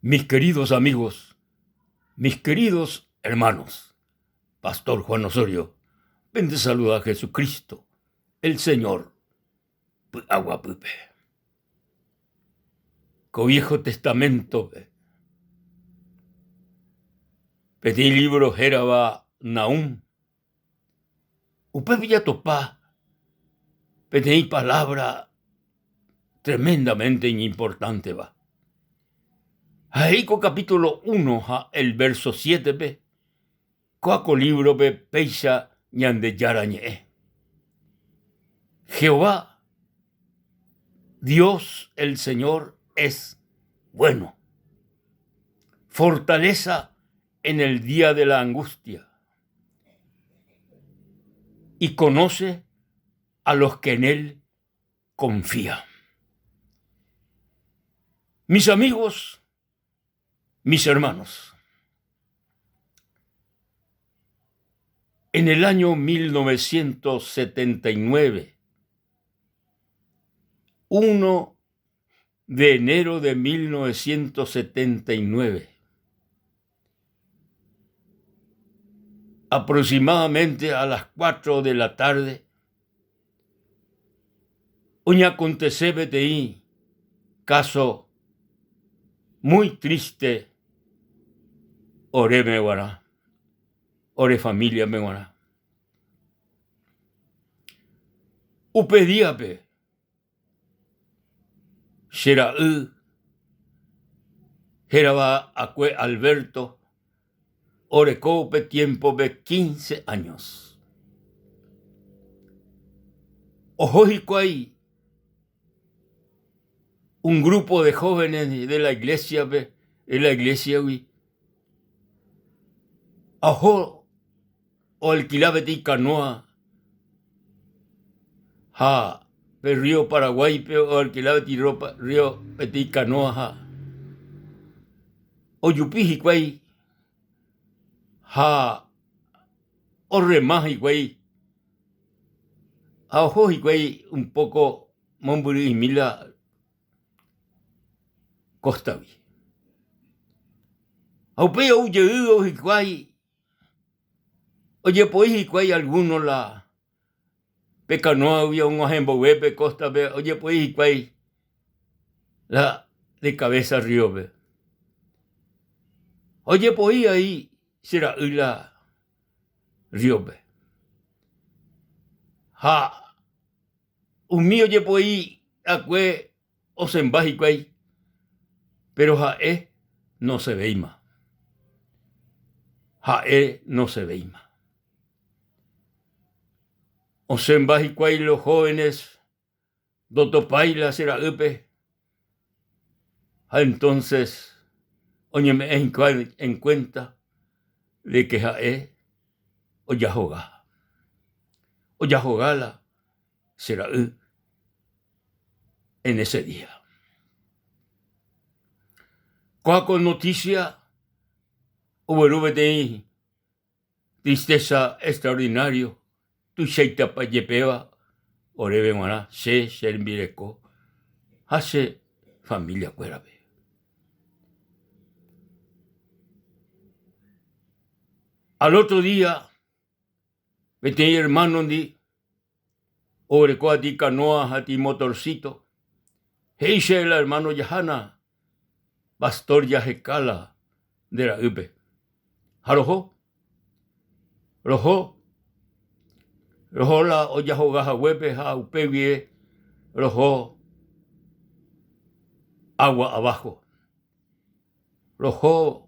Mis queridos amigos, mis queridos hermanos, Pastor Juan Osorio, pende saluda Jesucristo, el Señor, py'aguapýpe. Ko Viejo Testamento-pe, peteĩ libro hérava Nahúm, Upépe jatopa peteĩ palávra tremendamente iñimportánteva. Ha he'i ko capítulo uno ha el vérso siétepe, kóa ko lívrope péicha Ñandejára Ñe'ẽ, Jehová, Dios el Señor es bueno, fortaleza en el día de la angustia. Y conoce a los que en Él confían. Mis amigos, mis hermanos, en el año 1979, 1 de enero de 1979, aproximadamente a las 4 de la tarde, oñakontese peteĩ káso muy triste oréme g̃uarã, ore familia-pe g̃uarã. Upe díape Che ra'y hérava akue Alberto oreko upe tiémpope quince años. Oho hikuái un grupo de jóvenes de la iglesia-pe, de la iglesia-gui, ha oho oalkila peteĩ kanóa ha pe rrío Paraguáipe oalkila peteĩ rrío peteĩ kanóa ha ojupi hikuái ha orrema hikuái ha oho hikuái un poko mombyry'imi la kóstagui. Ha upéi ou jeývo hikuái Ojepoi hikuái algúno la pe kanóagui og̃uahẽ mboyve pe kóstape ojepoi hikuái la de kavésa rríope. Ojepoi ai che ra'y la rríope. Ha umi ojepoi akue osẽmba hikuái, péro ha'e nosẽvéima. Ha'e nosẽvéima. Osẽmba hikuái los jóvenes ndotopái la che ra'ýpe ha entonces oñeme'ẽ hikuái en cuenta de que ha'e ojahoga. Ojahoga la che ra'y en ese día. Kóa ko noticia ogueru peteĩ tristeza extraordinario tuichaitapa jepéva oréve g̃uarã che, che rembireko ha che familia-kuérape. Al otro día peteĩ hermano-ndi Oguereko ati kanóa ha ati motorsíto. He'i chéve la ermáno jahána pastór jaheka la nde ra'ýpe. Ha roho, roho, roho la ojahoga haguépe ha upe guie roho agua abajo. Roho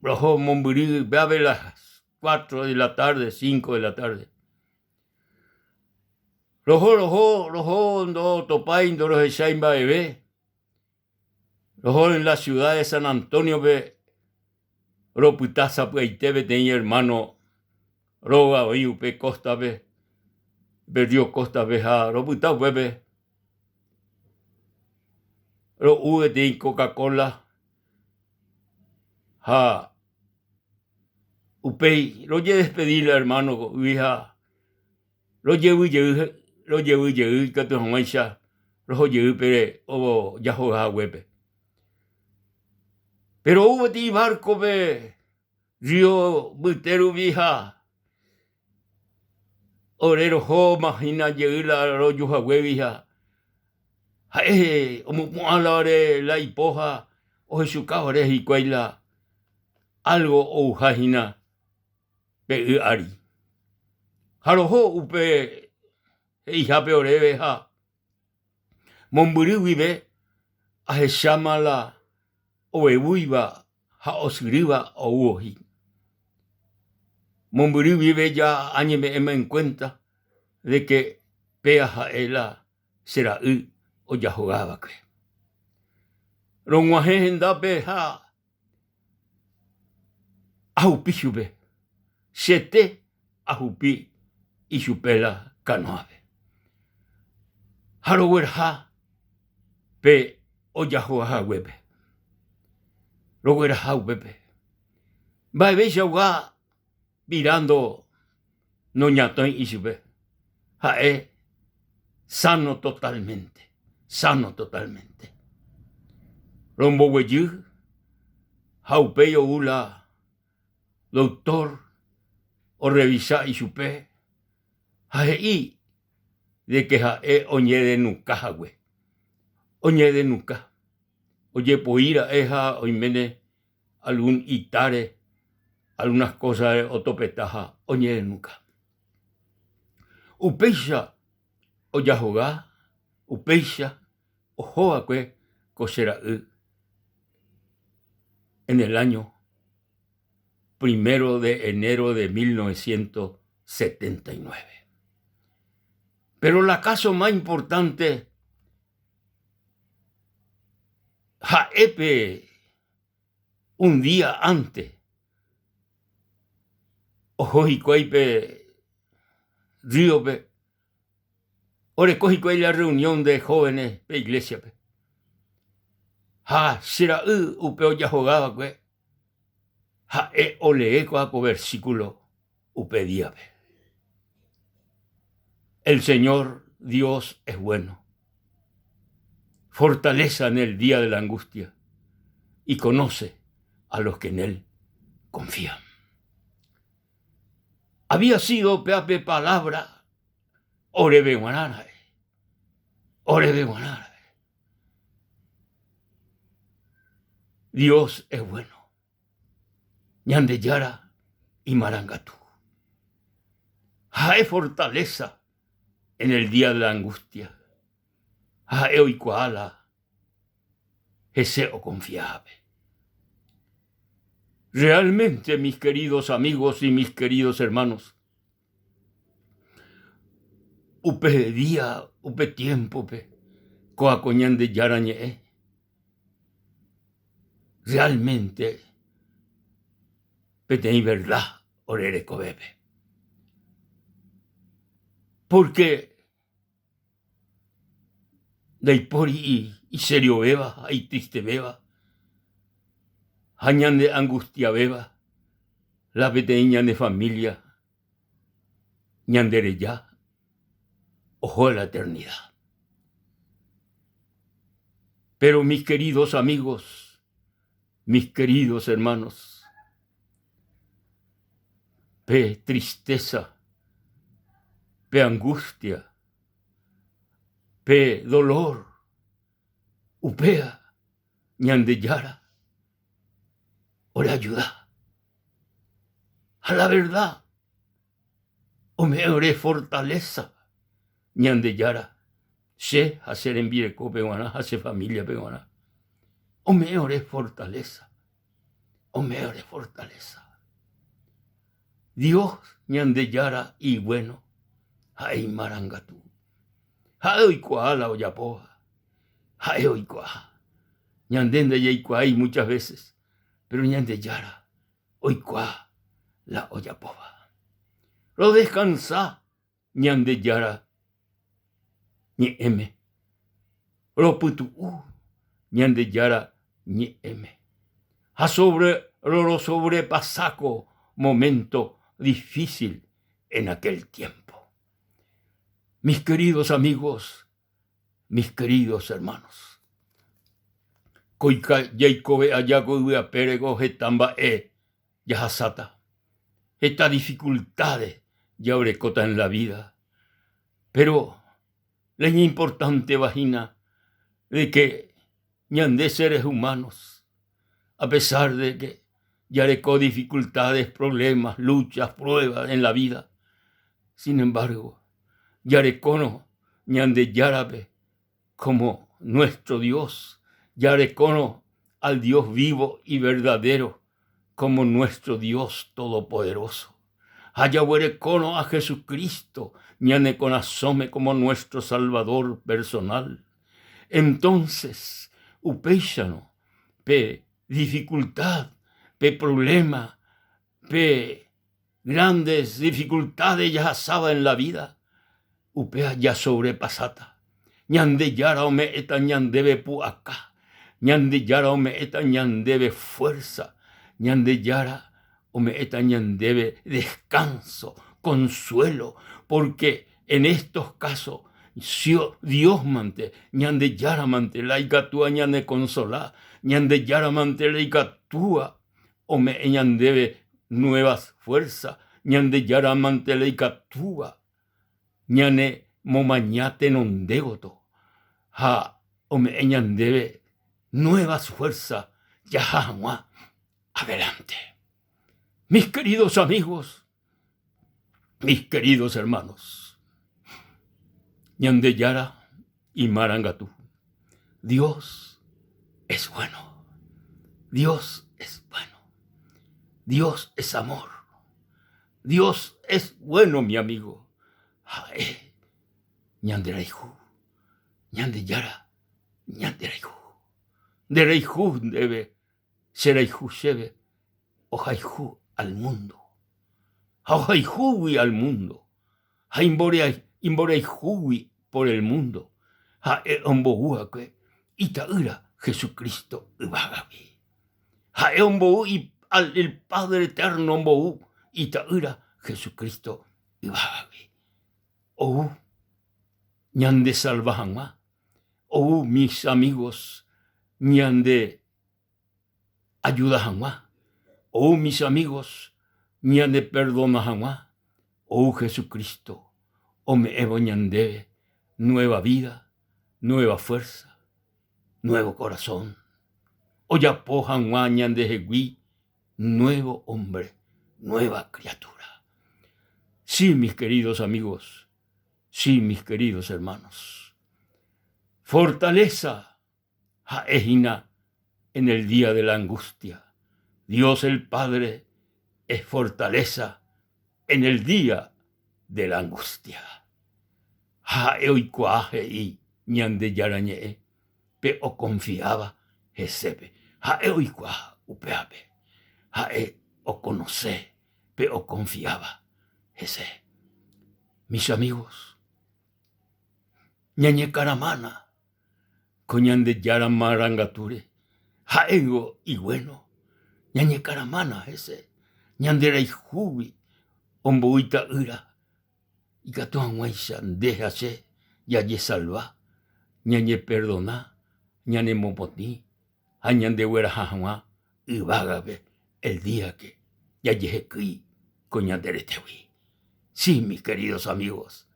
Roho mombyry ave las cuatro de la tarde, cinco de la tarde. Roho, roho, roho ndotopái ndorohechái mba'eve. Roho en la ciudad de San Antonio-pe ropyta sapy'aite peteĩ hermano róga oĩ upe costa-pe, pe río costa-pe ha ropyta upépe ro'u peteĩ Coca-Cola Ha upéi rojedespedi la ermanogui ha rojevy jey, rojevy jey ikatu hag̃uáicha roho jey pe ojahoga haguépe. Péro ou peteĩ várkope rrío mbyte rupi ha ore rohóma hína jey la roju haguégui ha ha'e omopu'ã la ore la ipo ha ohechuka ore hikuái la álgo ouha hína pe y ári. Ha roho upe he'ihápe oréve ha Mombyry guive ahecháma la ovevúiva ha osyrýva oúvo hína. Mombyry guive ja añeme'ẽma en cuenta de que péa ha'e la che ra'y ojahogava'ekue. Rog̃uahẽ hendápe ha ahupi chupe, chete ahupi ichupe la kanóape. Ha rogueraha pe ojahoga haguépe, rogueraha upépe. Mba'eveichagua pira noñatõi ichupe, ha'e sano totalmente, sano totalmente. Romboguejy ha upéi ou la doctor orrevisa ichupe ha he'i de que ha'e oñedenuka hague, oñedenuka, ojepoi ra'e ha oiméne algún itáre, algunas kósare otopeta ha oñedenuka. Upéicha ojahoga, upéicha oho va'ekue ko che ra'y en el año primero de enero de 1979. Pero la káso más importante ha'e pe un día ánte oho hikuái pe rríope, oreko hikuái la rreunión de jóvenes pe iglésiape. Ha che ra'y upe ojahoga va'ekue ha'e olee kóva ko versíkulo upe díape. El Señor Dios es bueno, fortaleza en el día de la angustia y conoce a los que en él confían. Había sido péape palabra oréve g̃uarã ra'e, oréve g̃uarã ra'e. Dios es bueno. Ñandejára imarangatu. Ha'e fortaleza en el día de la angustia. Ha ha'e oikuaa la hese okonfiahápe. Realmente, mis queridos amigos y mis queridos hermanos, upe día, upe tiémpope, kóa ko Ñandejára ñe'ẽ realmente peteĩ verda ore rekovépe. Pórke ndaipóri iseriovéva ha itristevéva ha ñaneangustiavéva la peteĩ ñane familia ñandereja oho la eternida. Pero mis queridos amigos, mis queridos hermanos, pe tristeza, pe angustia, pe dolor, upéva Ñandejára oreayuda. Ha la verdad, ome'ẽ ore fortaleza Ñandejára che ha che rembirekópe g̃uarã ha che familia-pe g̃uarã. Ome'ẽ ore fortaleza, ome'ẽ ore fortaleza. Dios Ñandejára iguéno, ha'e imarangatu. Ha'e oikuaa la ojapóva, ha'e oikuaa. Ñande ndajaikuaái muchas veces, pero Ñandejára oikuaa la ojapóva. Rodeskansa Ñandejára ñe'ẽme, ropytu'u Ñandejára ñe'ẽme ha sobre rorosobrepasa ko momento difícil en aquel tiempo. Mis queridos amigos, mis queridos hermanos. Ko jaikove aja ko yvy apére ko heta mba'e jahasáta, heta dificultades jaguerekóta en la vida, pero la iñimportánteva hína de que ñande seres humanos a pesar de que jareko dificultades, problemas, luchas, pruebas en la vida, sin embargo jarekórõ Ñandejárape como nuestro Dios, jarekórõ al Dios vivo y verdadero como nuestro Dios todopoderoso ha jaguerekórõ a Jesucristo ñane korasõme como nuestro Salvador personal, entonces upéicharõ pe dificultad, pe problema, pe grandes dificultades jahasáva en la vida, upéva jasobrepasáta. Ñandejára ome'ẽta ñandéve pu'aka, Ñandejára ome'ẽta ñandéve fuerza, Ñandejára ome'ẽta ñandéve descanso, consuelo, porque en estos casos Dios mante, Ñandejára mante la ikatúva ñaneconsola, Ñandejára mante la ikatúva ome'ẽ ñandéve nuevas fuerzas, Ñandejára mante la ikatúva ñanemomaña tenonde gotyo ha ome'ẽ ñandéve nuevas fuerzas jaha hag̃ua adelante. Mis queridos amigos, mis queridos hermanos, Ñandejára imarangatu. Dios es bueno. Dios es bueno. Dios es amor. Dios es bueno, mi amigo. Ha'e ñanderayhu. Ñandejára ñanderayhu. Nderayhu ndéve, cherayhu chéve, ohayhu al mundo. Ha ohayhúgui al mundo, ha imborayhúgui por el mundo, ha'e ombou va'ekue Ita'ýra Jesucristo yvágagui. Ha'e ombou el Padre Eterno ombou Ita'ýra Jesucristo yvágagui. Ou ñandesalva hag̃ua, ou mis amigos ñande ayuda hag̃ua, ou mis amigos ñaneperdona hag̃ua, ou Jesucristo ome'ẽvo ñandéve nueva vida, nueva fuerza, nuevo corazón, ojapo hag̃ua ñandehegui nuevo hombre, nueva criatura. Sí, mis queridos amigos, sí, mis queridos hermanos. Fortaleza ha'e hína en el día de la angustia. Dios el Padre es fortaleza en el día de la angustia. Ha'e oikuaa he'i Ñandejára Ñe'ẽ pe okonfiáva hesépe. Ha'e oikuaa upévape. Ha'e okonose pe okonfiáva hese. Mis amigos, ñañekaramána ko Ñandejára marangatúre, ha'éngo iguéno, ñañekaramána hese, ñanderayhúgui ombou ita'ýra ikatu hag̃uáicha nde ha che jajesalva, ñañeperdona, ñanemopotĩ ha ñandegueraha hag̃ua yvágape el día que jajehekýi ko ñande retégui. Sí, mis queridos amigos,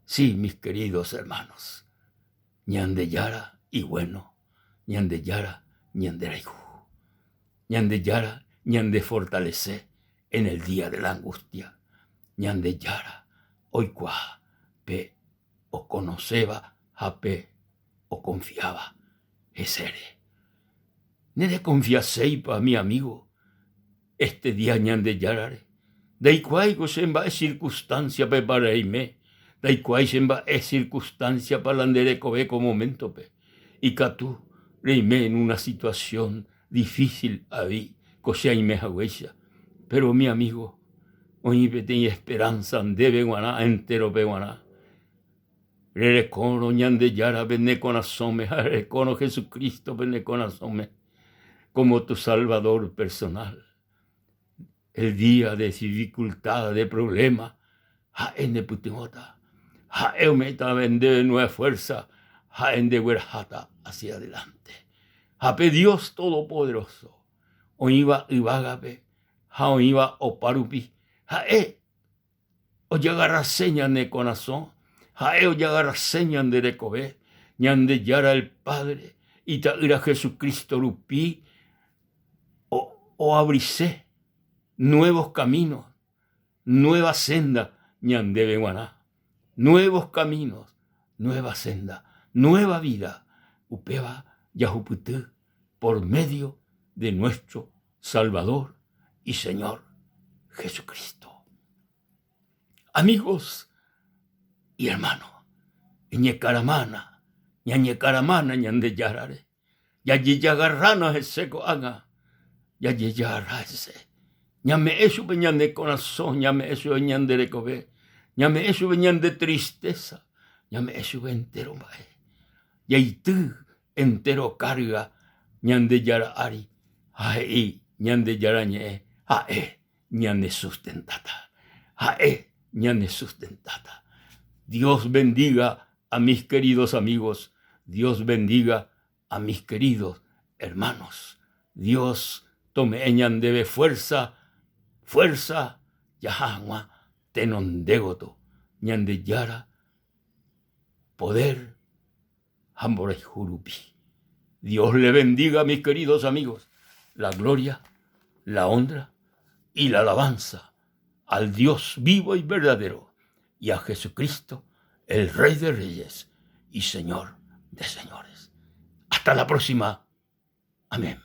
sí, mis queridos hermanos, Ñandejára iguéno, Ñandejára ñanderayhu, Ñandejára ñandefortalese en el día de la angustia, Ñandejára oikuaa pe okonoséva ha pe okonfiáva hesére. Nerekonfiaséipa mi amigo este día Ñandejárare? Ndaikuaáiko che mba'e circunstancia-pepa reime, ndaikuaái che mba'e circunstancia-pa la nde rekove ko momento-pe. Ikatu reime en una situación difícil avei ko che aime haguéicha. Pero mi amigo, oĩ peteĩ esperanza ndéve g̃uarã entérope g̃uarã. Rerekórõ Ñandejára pene korasõme ha rerekórõ Jesucristo pene korasõme como tu Salvador personal. El día de dificultad, de problema, ha'e nepytyvõta, ha'e ome'ẽta ndéve nueva fuerza, ha'e ndegueraháta hacia adelante. Ha pe Dios Todopoderoso oĩva yvágape ha oĩva opárupi, ha'e ojagarrase ñane korasõ, ha'e ojagarrase ñande rekove, Ñandejára el Padre, Ita'ýra Jesucristo rupi oavrise nuevos caminos, nueva senda ñandéve g̃uarã, nuevos caminos, nueva senda, nueva vida, upéva jahupyty por medio de nuestro Salvador y Señor Jesucristo. Amigos y hermanos, eñekaramána, ñañekaramána Ñandejárare, Jajejagarrána hese ko'ág̃a, jajejagarra hese. Ñame'ẽ chupe ñane korasõ, ñame'ẽ chupe ñande rekove, ñame'ẽ chupe ñande tristeza, ñame'ẽ chupe entéro mba'e. Jaity entéro kárga Ñandejára ári ha he'i Ñandejára Ñe'ẽ ha'e ñanesustentáta. Ha'e ñanesustentáta. Dios bendiga a mis queridos amigos, Dios bendiga a mis queridos hermanos. Dios tome'ẽ ñandéve fuerza, fuerza jaha hag̃ua tenonde gotyo Ñandejára poder ha mborayhu rupi. Dios le bendiga mis queridos amigos, la gloria, la honra y la alabanza al Dios vivo y verdadero y a Jesucristo, el Rey de Reyes y Señor de Señores. Hasta la próxima. Amén.